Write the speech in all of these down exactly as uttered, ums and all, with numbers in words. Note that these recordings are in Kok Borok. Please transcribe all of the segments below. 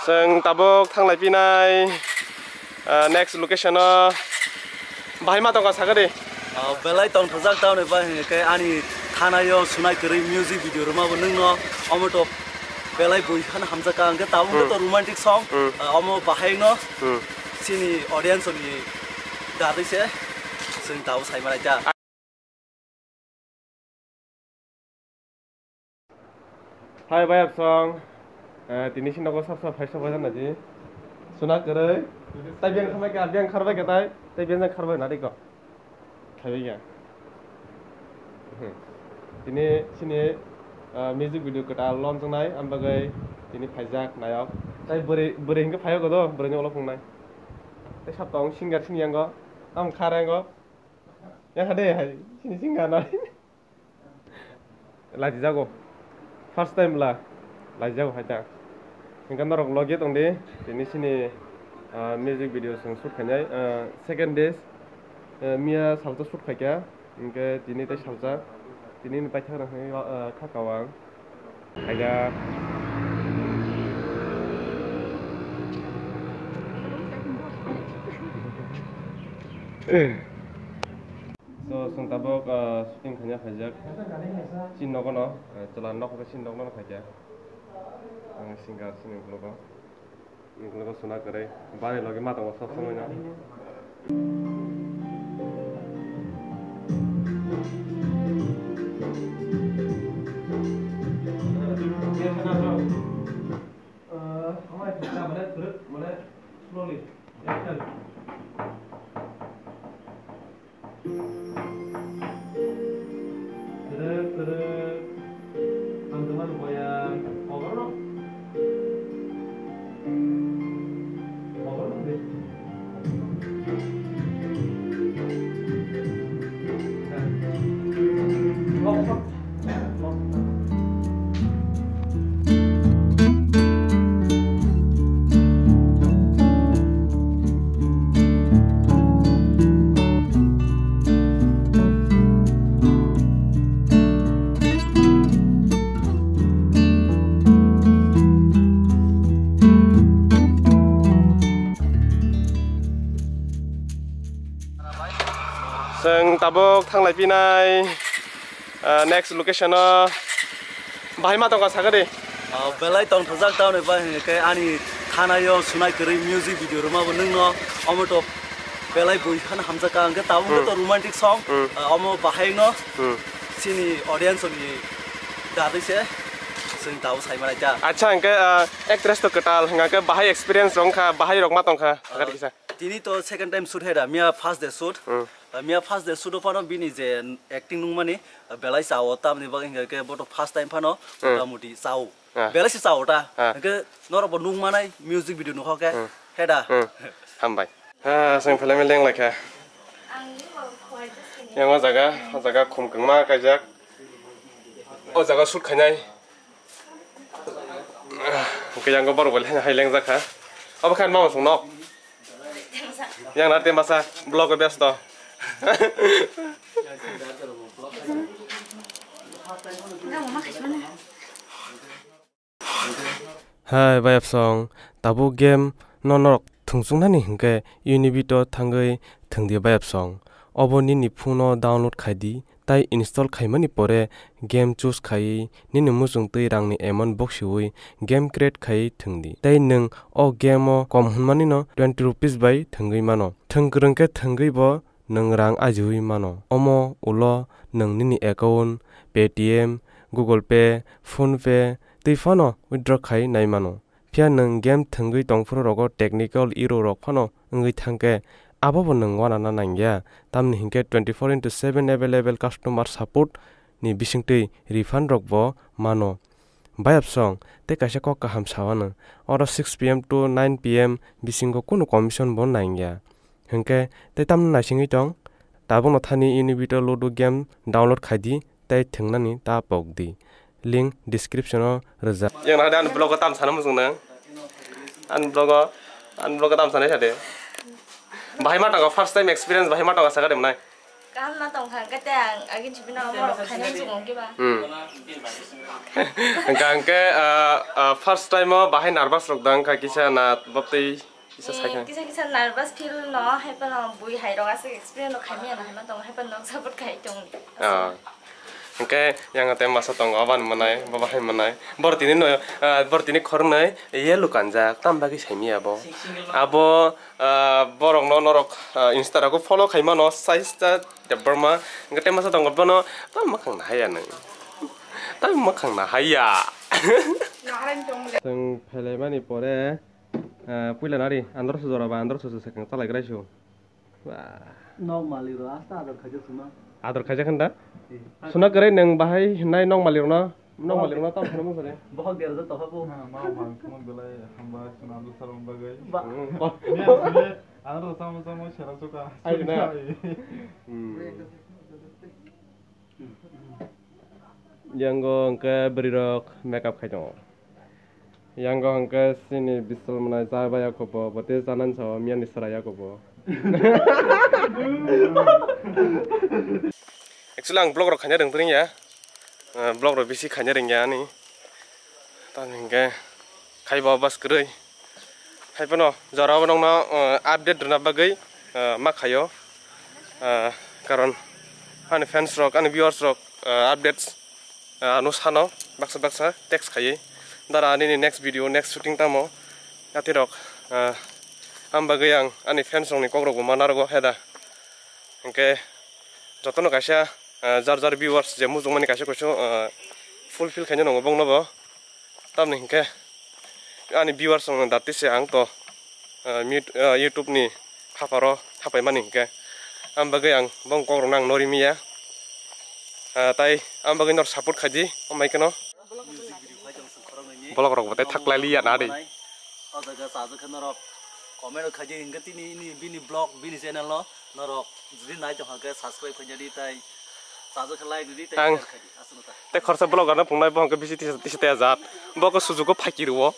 Chwng tabuk thanglai pinai, ah, next location o. Bahai ma tongkha sakha di. Ah, belai tongthokjak tamoni ba hwnwi khe ani thanaio sunai kwrwi music video rwma bo nwngno omo to belai bui phano hamjakha, hwnkhe tabuk Hmm. to romantic song, Hmm. ah, omo bahai no Hmm. chini audience ni darwi se chwng tabuk sai manai ta. Hai bayapsong, eh, tini si nogo sab sab hai sab hai naji. Suna kwrwi. Tai beng khamai ka, beng kharbai ka tai, tai beng kharbai na diko. Khaibai ya. Hmm. Tini sini, eh, music video kwtal launch wngnai, am bagwi tini phaijak nayok. Tai bwrwi, bwrwi hinkhe phaiyo godo, bwrwini ulo phungnai. Tai sab tong singer sini yango, am khara yango. Yang hade hai, sini singer nai. Lajijago. First time la. Lajijago hai ta. Hingke norok logi tongdi. Tini sini, ah, music video song shoot khainai. Ah, second days, eh, miya salsa shoot khaikha. Hingke tini tei salsa. Tini ni paithak rok hwnwi, ah, kha kawang. Khaijak. So, chwng tabuk, ah, shooting khaina khaijak. Chini nogo no, ah, chwla nok khe chini nok no khaikha. Ang singer chini vlog o. Vlog o suna kwrwi. Bari logi ma tongo sob somoi no. Ah, amai kisa mane kwrwk mane slowly. Kwrwk, kwrwk. Ang tongmani boya. Koborno. Koborno de. Lok, lok. Chwng tabuk thanglai pinai, ah, next location o. Bahai ma tongkha sakha di. Ah, belai tongthokjak tamoni ba hwnwi khe ani thanaio sunai kwrwi music video rwma bo nwngno omo to belai bui phano hamjakha, hwnkhe tabuk Hmm. to romantic song, Hmm. ah, omo bahai no Hmm. chini audience ni darwi se chwng tabuk sai manai ta. Acha, hwnkhe, ah, actress to kwtal hwnkha khe bahai experience rok wngkha, bahai rok ma tongkha, sakha di kisa. Tini to second time shoot hai da, miya first day shoot. Hmm. Ah, miya first day shoot o phano bini je acting nungmani, ah, belai chao, tamni bagwi hwnkha khe bo to first time phano Hmm. motamuti chao. Ah. Belai se chao ta. Ah. Hwnkhe norok bo nungmanai music video nukha khe Hmm. hai da. Hmm. Hambai. Ha, chwng film leng lai kha. Yang o jaga, o jaga khum kwngma kaijak. O jaga shoot khainai. Hwnkhe yang o borok bo hai lengjak kha. Obo khe ani mama song nok. Yang na te masa vlog o besto. Hai bayapsong, tabuk game no norok thwngchuknani hwnkhe Unibit o thangwi thwngdi bayapsong. Obo nini phone o download khaidi, tai install khaimani pore game choose khaiwi nini muchung twi rangni amount boksiwi game create khaiwi thwngdi. Tai nwng o game o kom hwnmani no twenty rupees bai thwngwi mano. Thwng kwrwng khe thwngwi bo nwng rang ajiwi mano. Omo ulo nwng nini account, Paytm, Google Pay, PhonePe twi phano withdraw khai nai mano. Phiya nwng game thwngwi tongphuru rogo technical error rok phano wngwi thangkhe, abobo nwng uanana nangya, tamni hinkhe twenty four into seven available customer support ni bisingtwi refund rokbo mano. Bayapsong tei kaisa kok kaham sawanw, oro six P M to nine P M bisingo kunu commission bo nangya. Hinkhe tei tamno naisingwi tong? Tabukno thani Unibit o Ludo game download khaidi tei thwngnani ta pokdi. Link description o rwjak. Yang nahade ani vlog o tam sana muchung nang. Ani vlog o, ani vlog o tam sanai sade. Bahai ma tongo first time experience bahai ma tongo sakade mwnai. Kaham ma tong kha, hwnkhe te ang agin sibino morok khainai muchung wng kiba. Hmm. Hwnkha hwnkhe, ah, ah, first time o bahai nervous rok da wngkha kisa na baptwi kisa Eh, saikha. Kisa kisa nervous feel no, hai phano bui hai rok aswk experience rok khaimaya no, hai ma tong, hai phano nok support khai tong. Ah. Hwnkhe yang te masa tongo, abani manai, baba hai manai. Bor tini no, ah, bor tini khornoi yellow kanjak, tam bagwi saimaya abo. Abo, ah, borok no norok, ah, Insta rogo follow khai mano, saista Debbarma. Hwnkhe te masa tongo bono, tam makhang na haya nang. Tam makhang na haya. Chwng phelaimani pore, ah, puila nari, andro sujora ba, andro susu sekang chalai grai su. Wah. Nok malik rok asta ador khaijak suma. Ador khaijak hwn da? Eh. Suna kwrwi nwng bahai hwnai nok malik rokno, nok malik rokno tam phano mung kwrwi. Bohok derajak tokha bo. Ha, ma ma khama belai hamba suna dusar bagwi. Ba. Hmm. Miya sini, ano samo samo sera suka. Ai na. Hmm. Yango hwnkhe bwrwi rok makeup khai tongo. Yango hwnkhe chini bisal mwnai cha baya kho bo, bo tei chanani sao miyani sra ya kho bo. Actually ang vlog rok khaina rwng ya. Eh, vlog rok bisi khaina rwng ya ani. Tamni hwnkhe khai bo bas kwrwi. Hai phano jora o nokno, eh, update rwna bagwi, eh, ma khaio. Eh, karon ani fans rok, ani viewers rok, eh, updates, eh, ano sano baksa baksa text khaiwi. Dara nini next video, next shooting tamo? Yati rok, eh, am bagwi ang ani fans rokni kok rokbo ma narwgo heda. Hwnkhe jotono kaisa, eh, jar jar viewers je mujungmani kaisa kuisu, eh, fulfill khaina nango bongnobo. Tamni hwnkhe ani viewers rokno dati se ang to, ah, mute, ah, YouTube ni haparo hapai mani hwnkhe. Am bagwi ang bong kok rokno ang nori miya. Ah, tai am bagwi nor support khai di, amai keno. Vlog rok bo tai thaklai liya na di. O jaga sa jaga norok comment khai di hwnkhe tini ini bini vlog, bini channel no norok jodi nai tong hwnkhe subscribe khai di tai. Sa jaga like di tai. Ang share khai di. Aswk no ta. Tei khoroksa vlogger no phungnai bo hwnkhe bisi tisa tisa tei ajat. Bo khe sujugo phaiki rwo.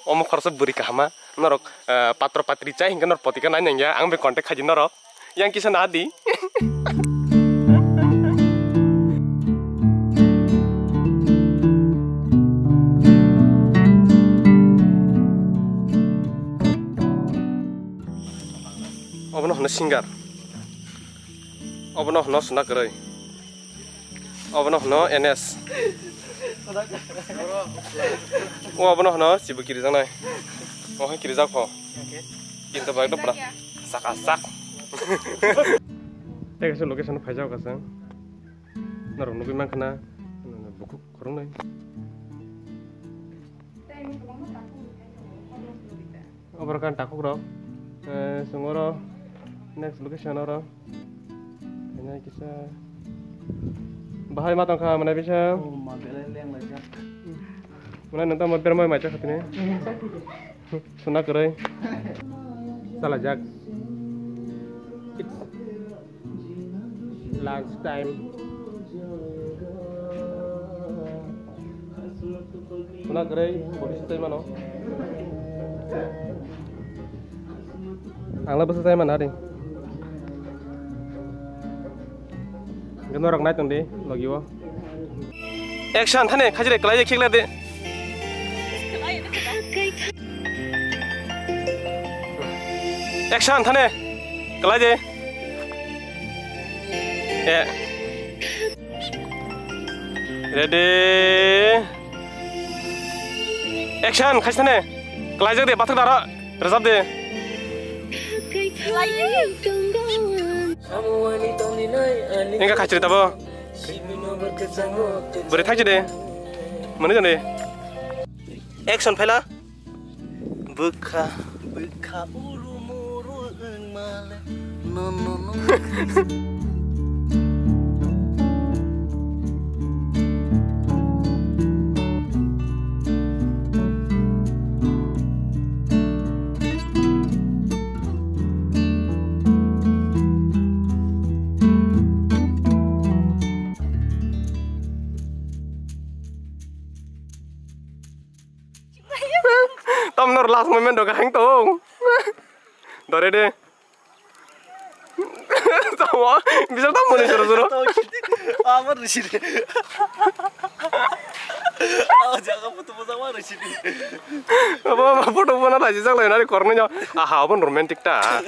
Omo khoroksa bwrwi kahama. Norok, eh, patro patri chai hwnkhe norok potika nai nangya. Ang bai contact khaidi norok. Yang kisa na di. Obono hwno singer. Obono hwno suna kwrwi. Obono hwno N S. O obono hwno chibu kirijaknai. O hai kirijak pho. Kintu bai dopra. Sak asak. Tei kaisa location phaijak kaisa. Norok nugwi mankha na. Bukhuk khoroknwi. Obo kha takhuk rok. Eh, chwng oro next location oro. Khaina kisa. Bahai ma tongkha mwnai bisa. Oh, ma belai leng laijak. Mwnai nang tamo bermai mai chakha tini. Suna kwrwi. Chalajak. Lunch time. Khuna kwrwi, body se tei mano. Ang le bwsa chai mano ari. Norok nai tong di, logi o. Action, thani, khajire, kwlai, khikla de. Action, thane. Kwlai de. Eh. Ready. Action, khaisane. Kwlai jak de, bathak daro. Rajab de. Engka khachiri tabo. Bwrwi thakchi de. Mani jani. Action phaila. Bwkha, bwkha, uru muru wngmale. No, no, no. Tam nor last moment do kahang tong. Dore de. Tamo, bisa tamo ni soro soro. Amar risi de. Aw jaga putu putu amar risi de. Apa photo bona lagi jaga lain hari korno nyo. Aha, apa romantic ta.